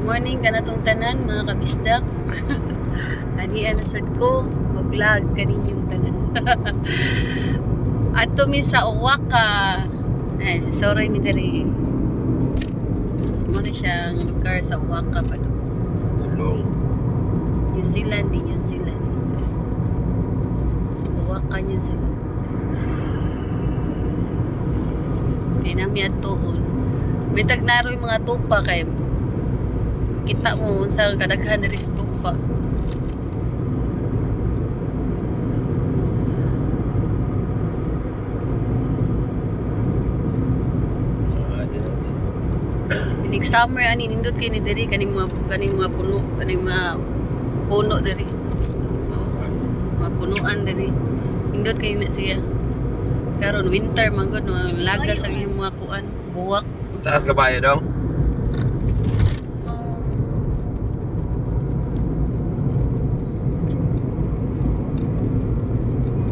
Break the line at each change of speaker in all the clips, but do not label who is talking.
Morning kanatong tanan, mga kabisdak. Anian na sad ko mag-vlog kaninyong tanan. Adto mi sa Owaka. Ay, si Soroy mi diri. Mo na siyang lugar sa Owaka pa do.
Tulong.
New Zealand, di New Zealand. Owaka, New Zealand. Kay nami atuon. May tagnaroy mga tupa kay kita mo unsa ang kadaghan diri sa tupa.
Ah, dyan na.
Inig summer ani nindot kay ni diri kaning mga puno, kaning mga puno diri. Mga punuan diri. Nindot kay na siya. Karon winter man gud, no, lagas ang iyong mga kuan, buwak.
Taas ka ba dong?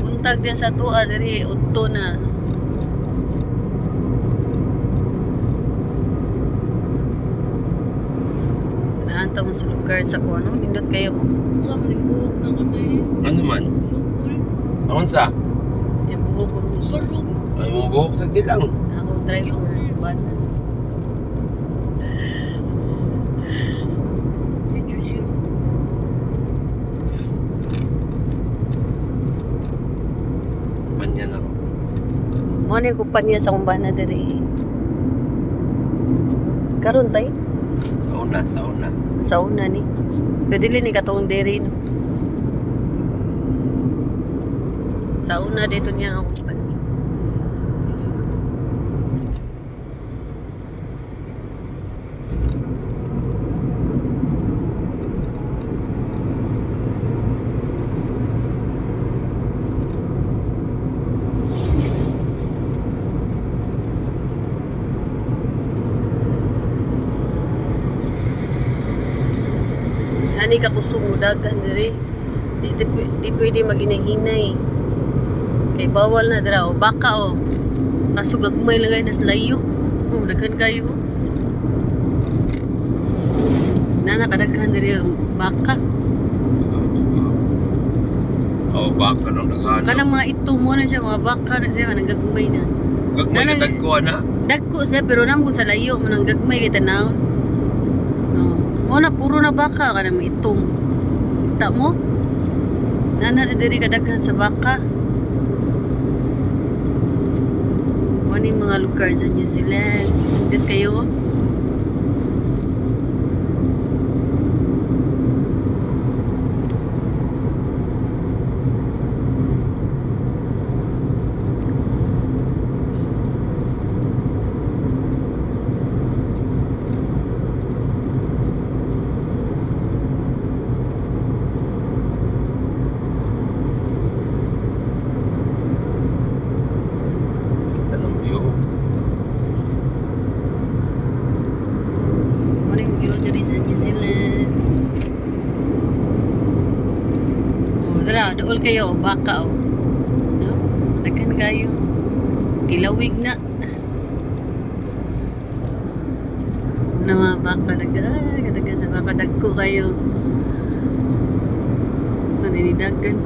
Untag diya sa tuwa diri udto na. Naanta mo sa lugar sa kuno, nindot kayo mo.
Unsa man yung buhok na katay?
Ano man?
Sukol.
Akon sa?
Yung buhok ko.
Sorog.
Ay, mong buhok sa dilang.
Ako driver bana.
Medyo siya.
Panyan ako.
Mo ni ko niya sa akong bana diri. Karon tay
Sa una, sa una.
sa una ni. Pero dili ni katong diri, no. Sa una dito niya ang akong pani. Ani ka kusog mo dagan diri. Di pwede maghinay-hinay. Kay bawal na dira o baka o. Kaso gagmay lang kayo nas layo. Oh, daghan kayo. Nana kadaghan diri ang baka.
Oh, baka nung daghan.
Kanang mga ito mo na siya, mga baka na siya, nang gagmay na.
Gagmay
Nanang-
ka tagkuha na.
Dagko siya pero namo sa layo mo nang gagmay kay tanawon. Oh, mo na puro na baka kanang mga itom. Kita mo? Nana na diri kadaghan sa baka. Mo ni mga lugar sa New Zealand. Dito kayo. Oh.
Kita ng view.
Mo ni view diri sa New Zealand. Oh, dara dool kayo oh, baka oh. No? Daghan kayo. Kilawig na. Na mga baka daghan sa baka dagko kayo. Naninidagan.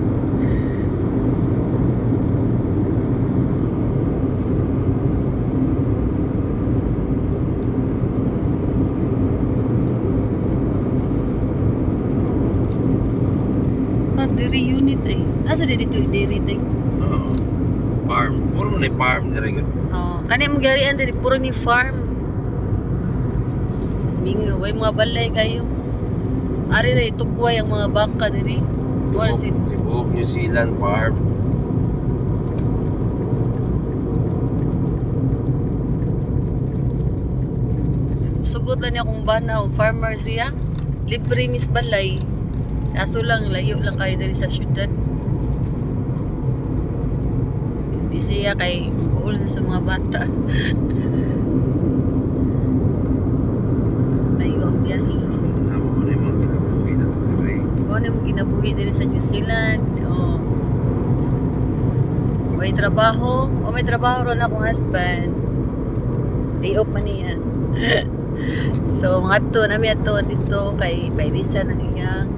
Ah, dairy unit eh. Asa di dito dairy thing?
Oo. Farm. Puro mo na yung farm diri gud.
Oh, kani mong garian diri puro ni farm. Mingo, way mga balay kayo. Ari ra tugway ang mga baka diri. Wala si
Tibok, New Zealand farm.
Sugot lang niya kung bana o farmer siya. Libre mis balay. Kaso lang layo lang kayo diri sa syudad. Di siya kay mukuol na sa mga bata. Layo ang biyahe.
Na mo na yung mga kinabuhi na to diri.
Kung ano yung kinabuhi diri sa New Zealand. O, may trabaho. O may trabaho ron akong husband. Day off man niya. So, Mga adto nami adto dito kay pailisan ang iyang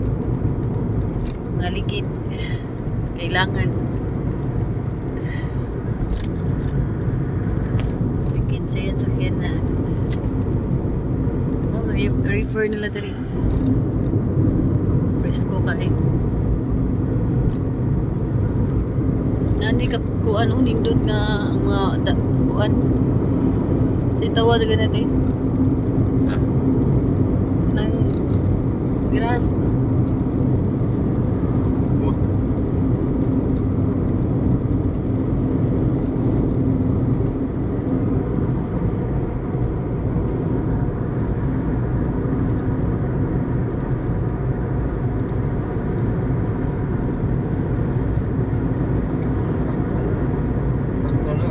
mga ligid. Kailangan ligid sa iyang sakyanan. Oh, river nila diri. Presko ka eh. Nani ka kuan oh, nindot nga ang mga kuan. Si tawa daga natin
Sa?
ng grass.
Boat. Sakto na. Sakto na.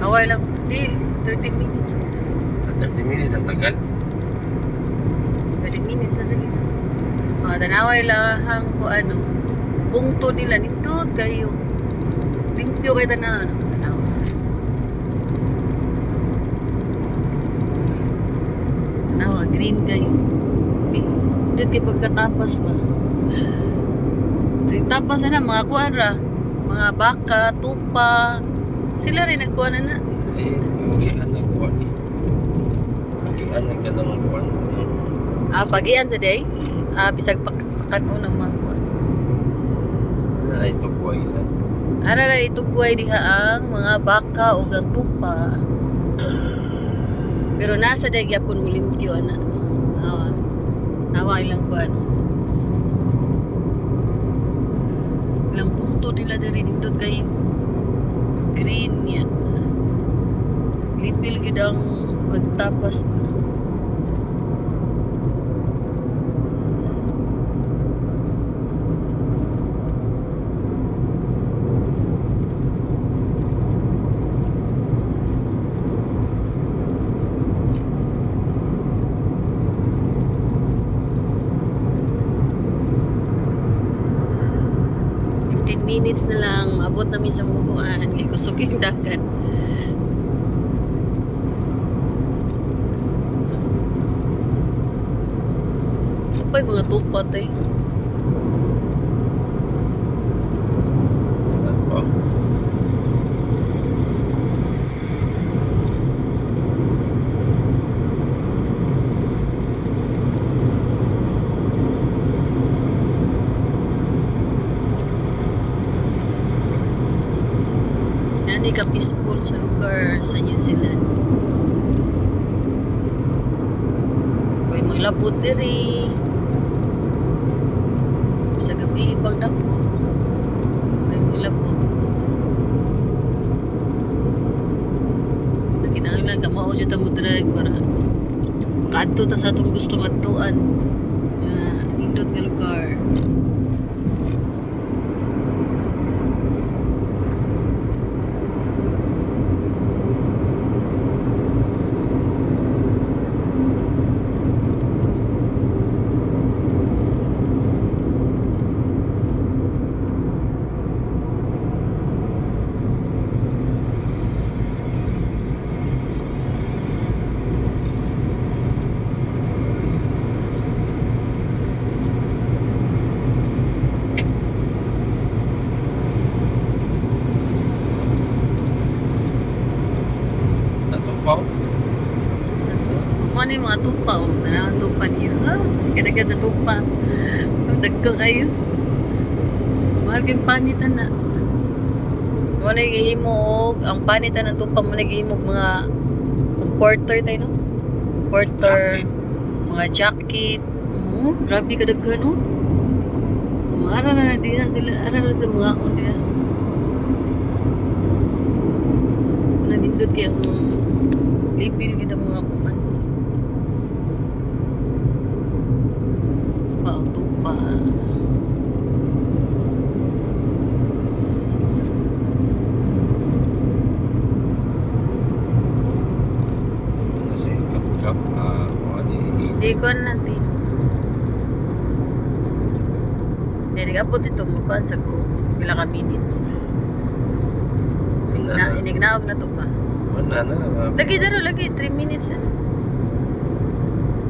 Away lang. Di, 30 minutes.
Ah, 30 minutes ang tagal.
30 minutes na sige. Mga tanaway lang ang ko ano. Bungto nila nindot kayo. Limpyo kay tanaw no? Tanaw. Tanaw, green kayo. Nindot kay pagkatapas ba. Nagtapas na mga kuan ra. Mga baka, tupa. Sila rin nagkuan na na.
Eh, magian ang kuwan eh. Magian ang ka ng kuwan.
Ah, pagian sa day. Ah, bisag pakan ng mga kuan.
Ano na ito kuwan isa?
Ara ra itugway diha ang mga baka o ang tupa. Pero nasa day gyapon mo limpyo ana. Awa. Awa ilang kuan. Ilang punto nila diri nindot kayo. Green niya. Lipil gid ang pagtapas ba. 15 minutes na lang, maabot namin sa mukuan kay kusog yung dagan. Upay mga tupat eh.
Wala pa.
Nani ka peaceful sa lugar sa New Zealand. Uy, mga labot diri. Sa gabi, pang dako. May mga labot. Na kinahanglan ka mao jud ta mo drive para makaadto ta sa atong gusto ngadtuan. Nga nindot nga lugar.
Natupaw?
Sa mo na yung mga tupa oh. Tanaw ang tupa niya. Ah, gadagan sa tupa. Dagko kayo. Mahal kayong panitan na. Mo na gihimo og ang panitan ng tupa mo na gihimo og mga comforter tayo no? Comforter,
Jacket.
mga jacket. Oh, grabe ka daghan oh. Ara na na diha sila, ara na sa mga on diha. Nandindot kay ang lipil gid ang mga kuan. Pa, tupa.
Ano na siya yung cut-cup? Ah, kuwan eh.
Di ko natin. Di nag-abot ito mo kuan sa ko pila ka minutes.
Wala na.
Inignaog na to pa.
Wala na.
Lagi daro lagi 3 minutes na.